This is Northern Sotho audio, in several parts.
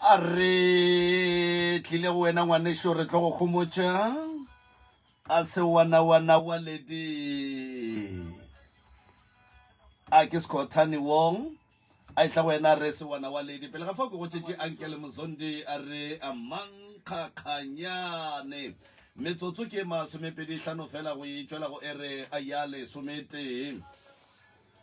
A re tlile go wena ngwanešo re tlo go homotša a se wana wana wa ledi. A ke Skhothane Wong a etla go wena re se wana wa ledi. Pele ga fao ke go tšetše Ankele Mozondi a re a mankgakganyane. Metsotso ke masomepedi hlano fela go e tšwela go ere a ya lesometee.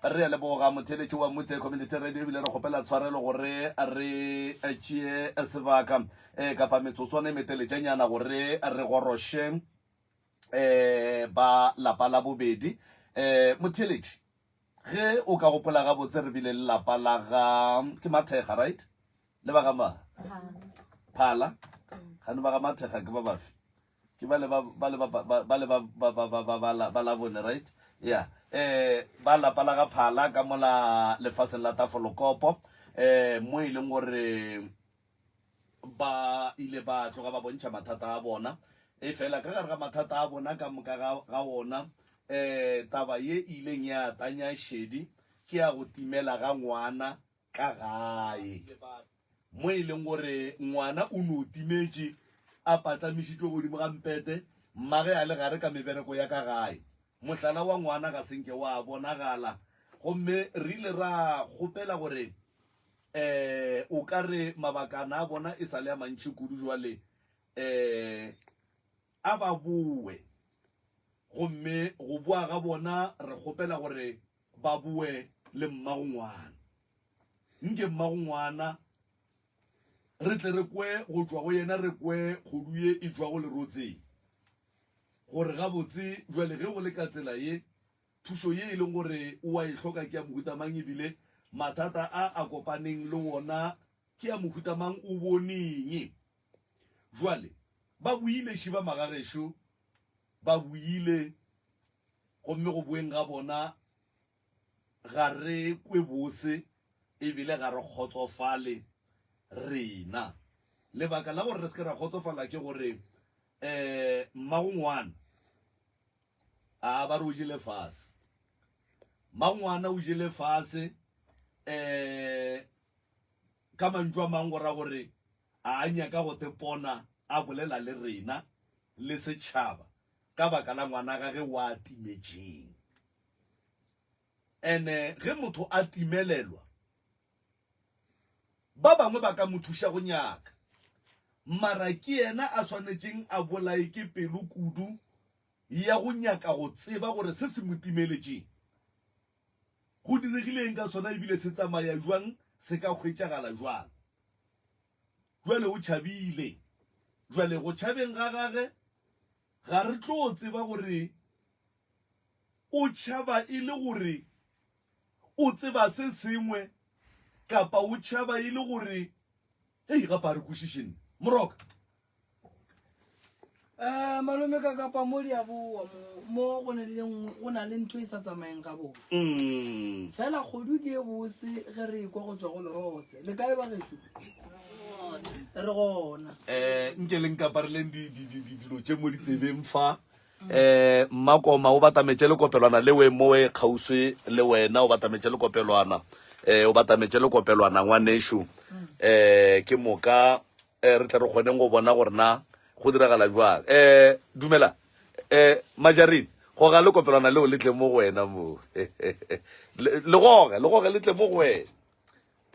Re a leboga motheeletši wa Motse Community Radio ebile re kgopela tshwarelo gore re tšee sebaka eh, kapa metsotswana e meteletšanyana gore re goroše eh, ba lapa la bobedi. Eh, motheeletši, ge o ka gopola gabotse re bile le lapa la ga ke Mathega right? Le ba ga ma Phala. Gane ba ga Mathega ke ba bafe? Ke ba le ba ba le ba ba ba le ba ba ba ba ba ba la ba la bone right yeah eh ba lapa la ga Phala ka mola lefaseng la Tafolokopo eh mo e leng gore ba ile ba tloga ba bontšha mathata a bona e fela ka gare ga mathata a bona ka moka ga ga ona eh taba ye e ileng ya tanya šedi ke ya go timela ga ngwana ka gae mo e leng gore ngwana o no timetše a patlamišitšwe godimo ga mpete, mmage a le gare ka mebereko ya ka gae. Mohlala wa ngwana ga se nke wa bonagala, gomme re ile ra kgopela gore um o ka re mabakana a bona e sa le a mantši kudu jwale um a ba boe. Gomme go boa ga bona re kgopela gore ba boe le mmagongwana. Nke mmagongwana re tle re kwe go tšwa go yena, re kwe kgodu ye e tšwago lerotseng, gore gabotse bjale ge go le ka tsela ye, thušo ye e leng gore o a e hloka ke ya mohuta mang, ebile mathata a a kopaneng le wona ke ya mohuta mang, o boneng. Jwale ba boile šiba magagešo, ba boile, gomme go boeng ga bona ga re kwe bose ebile ga re kgotsofale rena. Lebaka la gore re se ke ra kgotsofala ke gore um mmagongwana a ba re o jele fase. Mmagongwana o jele fase um ka mantšu a mang go ra gore a a nyaka go tepona a bolela le rena le setšhaba ka baka la ngwana gage wa timetšeng. Ene ge motho a timelelwa, ba bangwe ba ka mo thuša go nyaka, mara ke yena a swanetšeng a bolaye ke pelo kudu ya go nyaka go tseba gore se se mo timeletšeng go diregile eng ka sona ebile se tsamaya jwang, se ka hwetšagala jwang. Jwale o tšhabile. Jwale go tšhabeng ga gage ga re tlo tseba gore o tšhaba e le gore o tseba se sengwe kapa o tšhaba e le gore hei gape a re kwešiše nne moroka. Um malome ka kapa mo di a boa mo mo go na le go na le ntho e sa tsamayeng gabotse Mm. fela kgodu ke e bose ge re ekwa go tswa go lerotse le kae ba gešo re gona um nke le nkapareleng dilo tše mo ditsebeng fa um mmakoma o batametše lekopelwana le we mowe kgauswi le wena o batametše lekopelwana um o batametše lekopelwana ngwanešu um ke moka um re tle re kgoneng go bona gore na go diragala jwang um dumela um majarine goga lekopelwana leo le tle mo go wena moo le goge le goge le tle mo go wena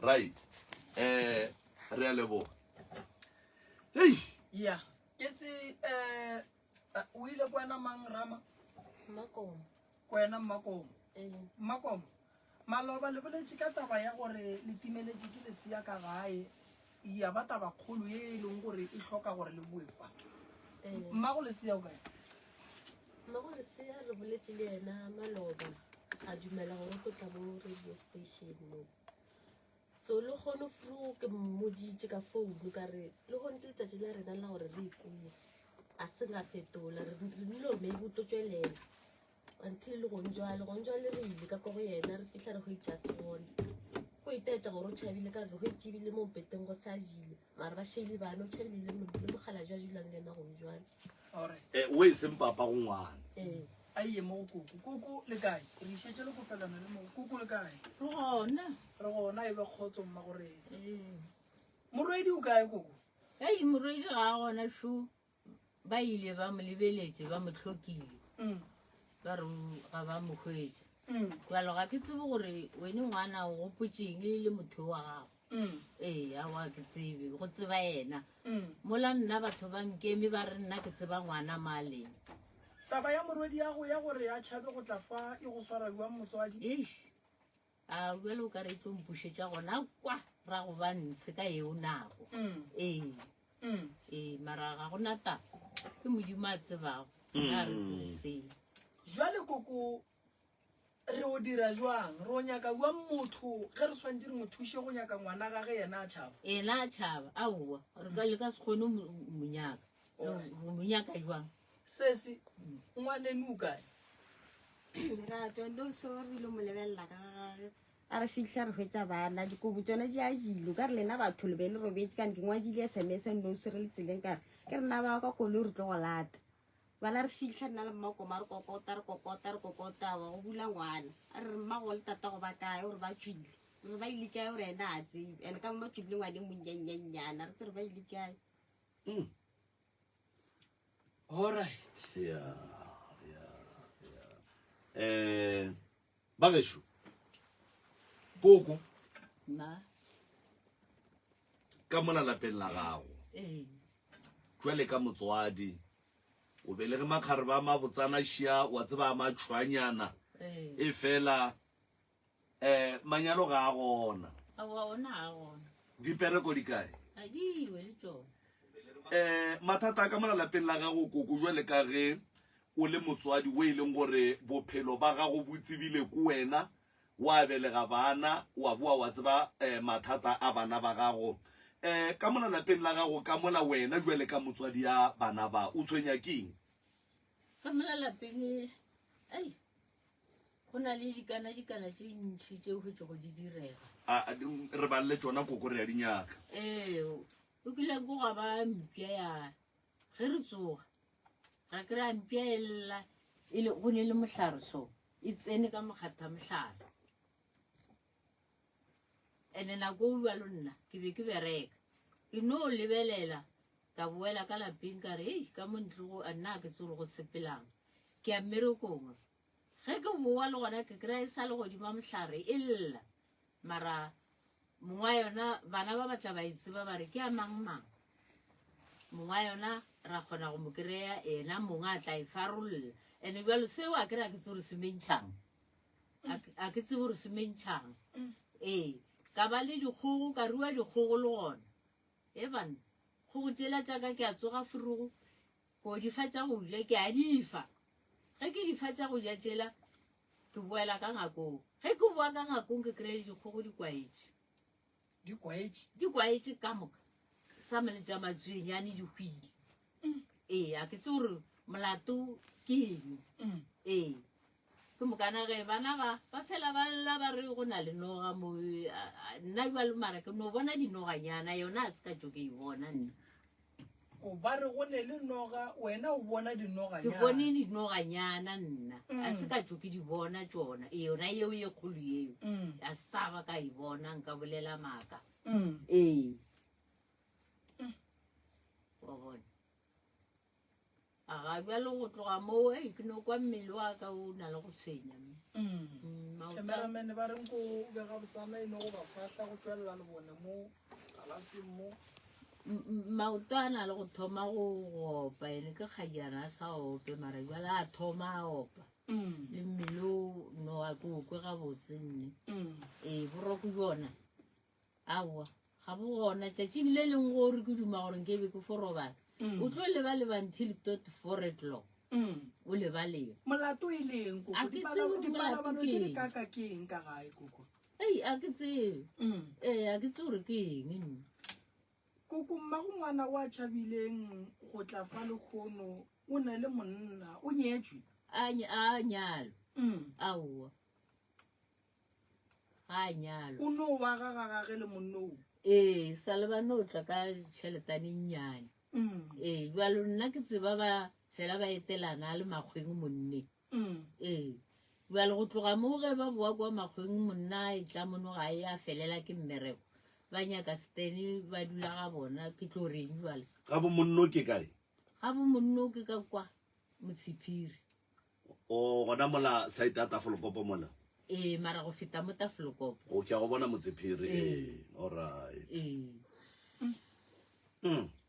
right um re a leboga hei ya ke tse um o ile ko wena mang rama Mmakomo. ko wena mmakomo Ee. mmakomo maloba le boletše ka taba ya gore le timeletše ke lesea ka gae ya ba taba kgolo ye e leng gore e hloka gore le boe fa Ee. mmago lesea o kae Mmago lesea re boletše le yena maloba a dumela gore o tlo tla mo radio station mo. So le kgono fru ke mmoditše ka founu ka re le kgono ke letšatši la rena la gore re ikwe a se nga fetola re rile gore maybe o tlo tšwelela until le gong jwale gong jwale re ile ka ko go yena re fihla re hwetša se gona go itaetša gore o tšhabile ka re re hwetše ebile mo mpeteng go sa jile mara ba šeile bana o tšhabile le mo- le mokgalabje a dulang le yena gong jwale alright Eh, o e seng papa go ngwana ee a ye mo go koko koko le kae re išetše le kopelano le mo koko le kae Re gona. re gona e be kgotso mma gore Ee. Morwedi o kae koko? Ei, morwedi ga a gona šo. Ba ile ba mo lebeletše, ba mo hlokile. Mm. Ba re ga ba mo hwetša. Mm. Jalo ga ke tsebe gore wene ngwana o gopotšeng le motho wa gago. Mm. Ee, aowa ke tsebe, go tseba yena. Mm. Mola nna batho ba nkeme ba re nna ke tseba ngwana maleng. Taba ya morwedi ya go ya gore a tšhabe go tla fa e go swara bjang motswadi? Eish. A bjale o ka re e tlo mpušetša gona kwa ra go ba ntshe ka eo nako. Mm. Ee. Mm. Ee, mara ga go na taba. Ke Modimo a tsebago. Nna ga re tsebe seo. Jwale koko re o dira jwang? Re o nyaka jwang motho ge re swanetše re mo thuše go nyaka ngwana gage yena a tšhaba? Yena a tšhaba, aowa, re ka le ka se kgone go mo nyaka. Go mo nyaka jwang? Sesi, ngwaneno o kae? Lerato, no so re ile mo lebelela ka gage. A re fihla re hwetša bana, dikobo tšona di a jilo. Ka re lena batho le be le robetše kane ke ngwadile SMS no so re le tseleng ka re ke rena ba ka koloi re tlo go lata. Bana re fihla nna le mmakoma re kokota re kokota re kokota wa go bula ngwana. A re re mmago le tatago ba kae o re ba tšwile. Re ba ile kae o re ena a tsebe. And ka mo ba tšwile ngwane monnyannyanyana re tse re ba ile kae. Mm. Alright. Ya, ya, ya. Eh, ba gešo. Koko. Ma. Ka mola lapeng la gago. Ee. Jwale ka motswadi, o belege makgarebe a mabotsana šia, wa tseba a matšhwanyana. Ee. E fela Eh, manyalo ga a gona. Aowa, ona ga a gona. Dipereko di kae? A di iwe le tšona. Eh, mathata a ka mola lapeng la gago koko jwale ka ge o le motswadi o e leng gore bophelo ba gago bo tsebile ko wena, wa belega bana, wa boa wa tseba eh, mathata a bana ba gago. Eh, ka mola lapeng la gago ka mola wena jwale ka motswadi ya bana ba, o tshwenya keng? Ka mola lapeng, ai, Go na le dikana-dikana tše ntši tše hwetšego di direga. A, a, re balele tšona koko re a di nyaka. Ee, o kile ko gwa ba mpša ya ge re tsoga ra kry-a mpša e lla e le go ne le mohlare so e tsene ka mokgatha mohlare. Ene nako o bjalo nna ke be ke bereka ke no lebelela ka boela ka lapeng ka re ei ka mo ntle go nna a ke tsore go sepelang ke ya mmerekong Ge ke boa le gona ke kry-a e sa le godima mohlare e lla mara mongwa yona bana ba batla ba e tseba ba re ke ya mang mang mongwa yona ra kgona go mo kry-a yena mongwe a tla e farolla and bjalo seo a kry-a ke tsebe gore se mentšhang a ke tsebe gore se mentšhang ee ka ba le dikgogo ka rua dikgogo le gona e banna kgogo tšela tšaka ke a tsoga furugo Ko di fa tša go ja, ke a di fa. Ge ke di fa tša go ja tšela, ke boela ka ngakong. Ge ke boa ka ngakong ke kry-e dikgogo di kwaetše. Di kwaetše? Di kwaetše ka moka. Sa mele tša matswenyane di hwile. Mm. Ee, a ke tse gore molato ke eng. Mm. Ee. Ke mokana ge bana ba ba fela ba lla ba re go na le noga mo nna jalo mara ke no bona dinoganyana yona a se ka tšo ke e bona nna. O ba re go ne le noga wena o bona dinoganyana. Ke bone dinoganyana nna a se ka tšo ke di bona tšona e yona yeo ye kgolo yeo Mm. a sa ba ka e bona nka bolela maaka. Mm. Ee. Wa bona. A ga bjalo go tloga moo ei ke no kwa mmele wa ka o na le go tshwenya mme. Mm. Mm, maoto a- Cameraman ba reng ko be ga botsana e no go ba fahla go tšwelela le bone mo galaseng mo. M- m- maoto a na le go thoma go go opa ene ke kgajana a sa ope mara jwale a thoma a opa Mm. le mmele o no a ke o kwe gabotse nne Mm. ee boroko bjona Aowa, ga bo gona. Tšatšing le lengwe go re ke duma gore nke be ke fo robala. Mm. O tlo leba-leba until tot 4 o'clock. Mm. O leba-leba. Molato e leng koko? A ke tsebe gore Dipalabalo molato tše ke di eng. kaka ke eng ka gae koko? Ei, a ke tsebe. Mm. Ee, a ke tsebe gore ke eng nna. Koko, mmago ngwana o a tšhabileng go tla fa lekgono o ne le monna, o nyetšwe? A, a nyalwa. Mm. Aowa. Ga a nyalwa. O no wa ga ga gage le monno o. Ee, sa le ba no tla ka tšheletane nnyane. Mm. Ee, jwalo nna ke tseba ba fela ba etelana le makgweng monne. Mm. Ee, jwalo go tloga mo ge ba boa kwa makgweng monna a etla mono ga e a felela ke mmereko. Ba nyaka Stan ba dula ga bona ke tlo reng jwale? Ga bo monno ke kae? Ga bo monno ke ka kwa Motshiphiri. O gona mola site ya Tafelkopo mola? Ee, mara go feta mo Tafelkopo. O ke a go bona Motshiphiri. Ee. All right. Ee.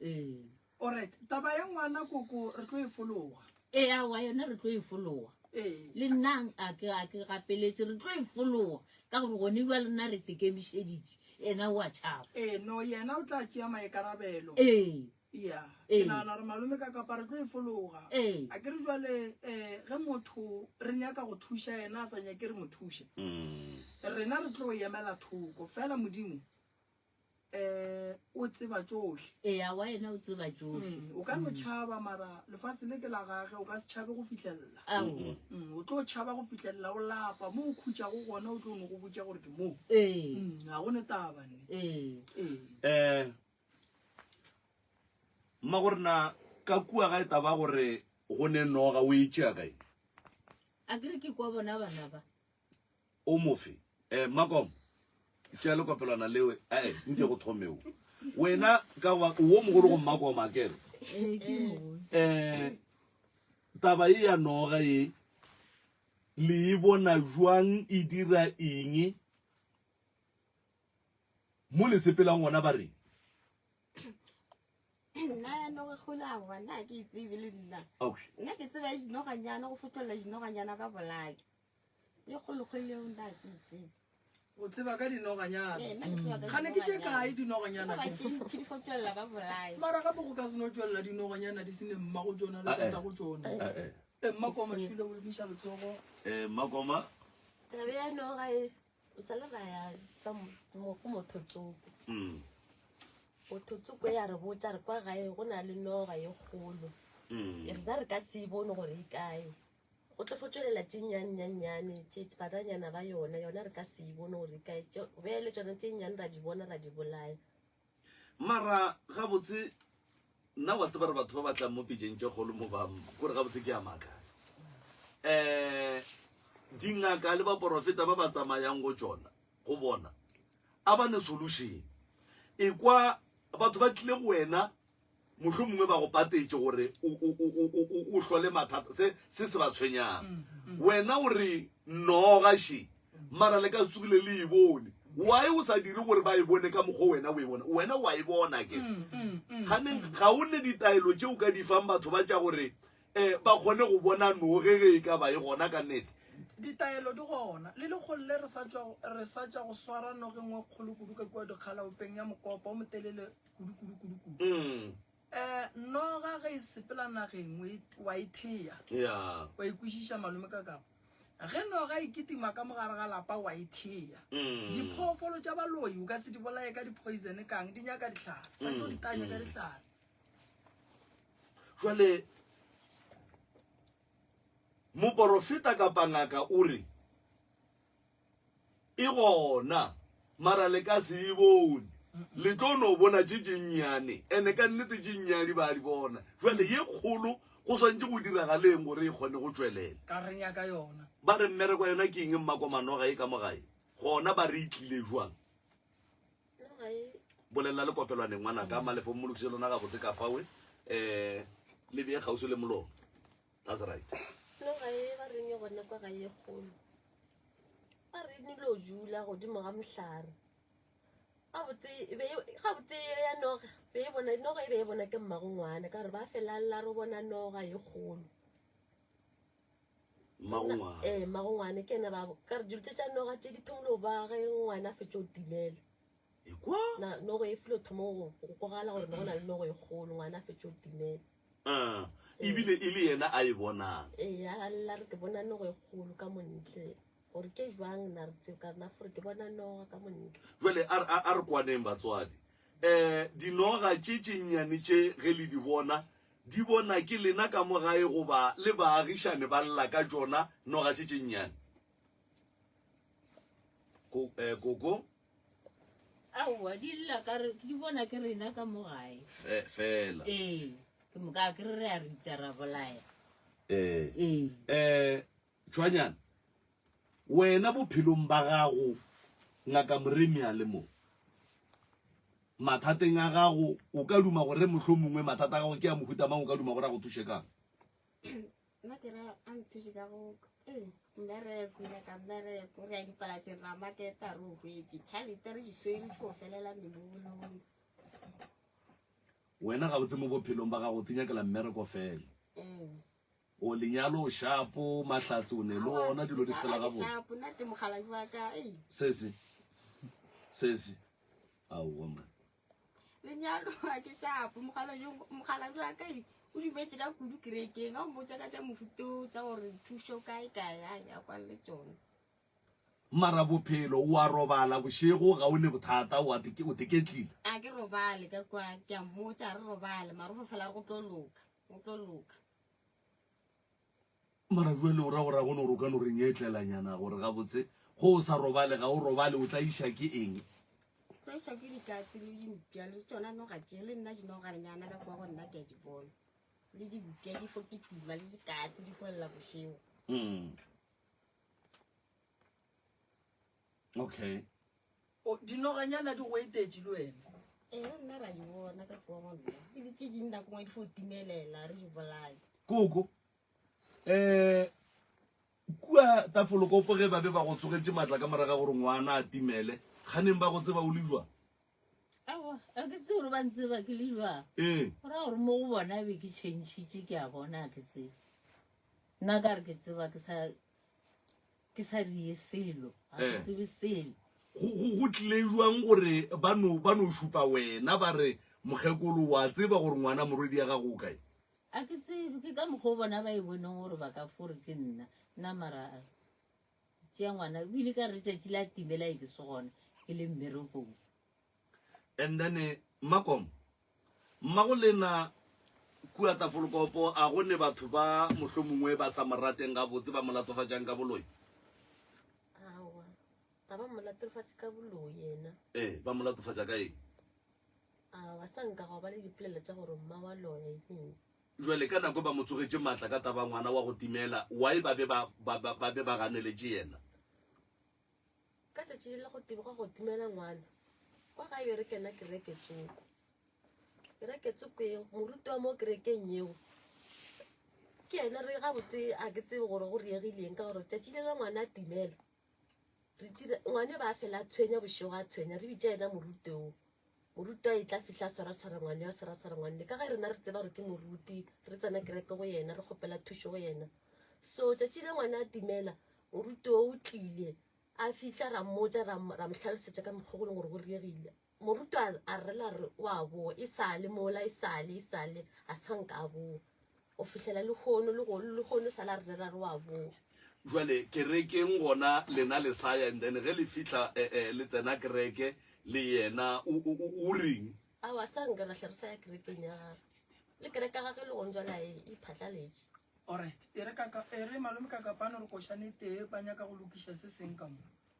Ee. Alright, taba ya ngwana koko re tlo e fologa. Ee, aowa yona re tlo e fologa. Ee. Le nna a ke a ke gapeletše re tlo e fologa ka gore gone jwale nna re tekemišeditše yena o a tšhaba. Ee, no yena o tla tšea maikarabelo. Ee. Ya, Ee. ke nagana gore malome ka kapa re tlo e fologa. Ee. A ke re jwale eh ge motho re nyaka go thuša yena a sa nyake re mo thuše. Rena re tlo emela thoko fela Modimo um o tseba tšohle. Ee, aowa yena o tseba tšohle. Mm, o ka no tšhaba mara lefase le ke la gage o ka se tšhabe go fihlelela. Aowa. Mm, o tlo tšhaba go fihlelela o lapa mo o khutšago gona o tlo no go botša gore ke mo. Ee. Mm, ga go ne taba nne. Ee. Ee. Eh mmagorena ka kua ga e taba gore go ne noga o e tšea kae? A ke re ke kwa bona bana ba. O mofe. Eh, Makom, tšea lekopelwana leo, eh, nke go thomeo. Wena, ka wa, wo mogolo go Mmakom, a kere? Ee, ke mogolo. Eh, taba ye ya noga ye, le e bona jwang e dira eng? Mo le sepelang gona ba reng? Nna ya noga kgolo aowa, nna ga ke e tsebe le nna. Okay. Nna ke tseba ya dinoganyana, go fotholla dinoganyana ba bolaya. E kgolokgolo eo nna ga ke e tsebe. O tseba ka dinoganyana. Ee, nna ke tseba ka Gane ke tše dinoganyana. kae dinoganyana Ba tše? tše ntši di fotholla ba bolaya. Mara gape go ka se no tšwelela dinoganyana di se ne mmago tšona le Ah, eh. tatago tšona. Eh, eh. E Mmakoma šule o emiša letsogo. Eh, Mmakoma. Taba ya noga e o sa le ra ya sa mo go motho tsoko. Mm. Motho tsoko ya re botša re kwa gae go na le noga ye kgolo. Mm. E rena re ka se e bone gore e kae. Go tlo fo tšwelela tše nnyane-nnyane tše bananyana ba yona, yona re ka se e bone gore e kae. Tše bjale tšona tše nnyane ra di bona ra di bolaya. Mara gabotse nna wa tseba re batho ba ba tlang mo pejeng tše kgolo mo ba kore gabotse ke a makala. Um dingaka le baporofeta ba ba tsamayang go tšona go bona a ba ne solution. Ekwa batho ba tlile go wena mohlomongwe ba go patetše gore o hlole mathata se se se ba tshwenyang mm, mm. wena o re noga še mara le ka se tsogile le e bone why o sa dire gore ba e bone ka mokgwa wena o e bona wena wa e bona ke mm, ganeng ga o ne ditaelo tše o ka di fang batho ba tša gore um ba kgone go bona noge ge e ka ba e gona ka nnete ditaelo di gona le lekgolo le re sa tšwa go swara noge nngwe kgolo kudu ka kua dikgalaopeng ya mokopa o motelele kudu kudu kudu kudu mm. eh noga ge e sepela nageng o e, wa e thea yeah. wa e kwešiša malome ka kapa ge noga e kitima ka mogare ga lapa wa e thea mm. diphoofolo tša baloi o ka se di bolaye ka di-poison kang di nyaka dihlare sa tlo di tanye ka dihlare jwale moporofeta kapa ngaka o re E gona, mara le ka se e bone. Le tlo no bona tše tše nnyane, ene ka nnete tše nnyane ba di bona. Jwale ye kgolo go swantše go diragaleng gore e kgone go tšwelela? Ka re nyaka yona. Ba re mmereko wa yona ke eng mmakoma noga e ka mo gae? Gona ba re e tlile jwang? Noga e. Bolelela le kopelwaneng ngwanaka, Malefo mo lokiše lona gabotse ka fawe, eh, le bee kgauswi le molomo. That's right. Noga e ba reng e gona kwa ga ye kgolo. Ba re ne lo jula godimo ga mohlare. Gabotse e be gabotse ya noga, be e bona noga e be e bona ke mmago ngwana ka gore ba fela lla re bona noga ye kgolo. Mmago ngwana. Eh, mmago ngwana ke ena ba ka re dilo tše tša noga tše di thomile ba ge ngwana a fetše o timela. Ekwa? Na nogo e filo thoma go go kwagala gore no go na le nogo e kgolo ngwana a fetše o timela. Ah, ebile e le yena a e bonang. Ee, a lla re ke bona nogo e kgolo ka montle. Gore ke jwang na re tsebe ka rena gore ke bona noga ka montle. Jwale a a- a re kwaneng batswadi. Eh, dinoga tše tše nnyane tše ge le di bona, di bona ke lena ka mo gae goba le baagišane ba lla ka tšona noga tše tše nnyane? Ko, eh, koko? Aowa, di lla ka re, di bona ke rena ka mo gae. Fe, fela. Ee, ke moka ke re re a rita ra bolaya. Ee. Ee. Eh, Tšhwanyana, wena bophelong ba gago, Ngaka Moremi a le mo. Mathateng a gago, o ka duma gore mohlomongwe mathata a gago ke a mohuta mang, o ka duma gore a go thuše kang? Nna ke ra a nthuše ka go ee mmereko, nyaka mmereko, re ya dipolaseng ra maketa re o hwetše tšhalete re di swere di fo felela mebolong. Wena gabotse mo bophelong ba gago o tinyakela mmereko fela. Ee. O lenyalo o shapo, mahlatse o ne le ona, dilo di sepela gabotse. Shapo, nna te mokgalabje wa ka, ei. Sesi, sesi, aowa man. Lenyalo ga ke shapo, mokgalabje wa ka ei, o dumetše ka kudu kerekeng, a mpotša ka tša mohuto tša gore thušo kae kae, a ya kwa le tšona. Mara bophelo, o a robala bošego, ga o ne bothata, o a o teketlile. A ke robale ka kwa, ke a mmotša re robale, mara o fo fela re go tlo loka, go tlo loka. Mara bjale o ra gore a gone gore o ka no re nyetlelanyana gore gabotse go o sa robale ga o robale o tla iša ke eng? Tla iša ke dikatse le dimpša le tšona noga tše le nna dinoganyana ka kwa go nna ke a di bona le dimpša di fo kitima le dikatse di folla bošego. Mm. Okay. O, dinoganyana di go etetše le wena. Ee, nna ra di bona ka kua go nna. E le tše ding nako ngwe di fo timelela re di bolaye. Koko, eh, kua Tafolokopo ge ba be ba go tsogetše matla ka moraga gore ngwana a timele, kganeng ba go tseba o le jwang? Aowa, a ke tsebe gore ba ntseba ke le jwang. Ee. Go ra gore mo go bona be ke tšhentšhitše ke a bona a ke tsebe. Nna ka re ke tseba ke sa ke sa die selo ga ke Eh. tsebe selo Go, go, go tlile jwang gore ba no, ba no šupa wena ba re mokgekolo wa tseba gore ngwana morwedi ya gago o kae? A ke tsebe ke ka mokgwa o bona ba e boneng gore ba ka fo re ke nna nna mara a tšea ngwana o ile ka re letšatši la timela e ke se gona ke le mmerekong. And then eh, Mmakom, mmago lena kua Tafolkopo a go ne batho ba mohlomongwe ba sa mo rateng gabotse ba mo latofatšang ka boloi? Aowa, ga ba mo latofatše ka boloi yena. Ee, ba mo latofatša ka eng? Aowa, sa nka gwa ba le dipolelo tša gore mma wa loya ebile. Jwale ka nako ba mo tsogetše matla ka taba ngwana wa go timela, why ba be ba, ba, ba, ba be ba ganeletše yena? Ka tšatši le la go teboga go timela ngwana kwa gae be re kena kereke tsoko. Kereke tsoko eo, moruti wa mo kerekeng yeo ke yena re gabotse a ke tsebe gore go riegileng ka gore tšatši le la ngwana a timela re tire ngwane ba fela a tshwenya bošego a tshwenya re bitša yena moruti o moruti a etla fihla a swaraswara ngwane a swaraswara ngwane ka ge rena re tseba gore ke moruti re tsena kereke go yena re kgopela thušo go yena so tšatši le ngwana a timela moruti o o tlile a fihla ra mmotša ra mo hlalosetša ka mokgwa go leng gore go riegile moruti a rela re o a boa e sale mola e sale e sale a sa nka a boa go fihlela lehono lehono sala re rera re o a boa Jwale kerekeng gona lena le sa ya and then ge le fihla eh, eh, le tsena kereke le yena o, o, o, o reng? Aowa sa nka ra hle re sa ya kerekeng ya gagwe le kereke ya gagwe le gong jwale e iphatlaletše. Alright, e re kaka, e re malome Kakapano re košane tee ba nyaka go lokiša se seng ka mo.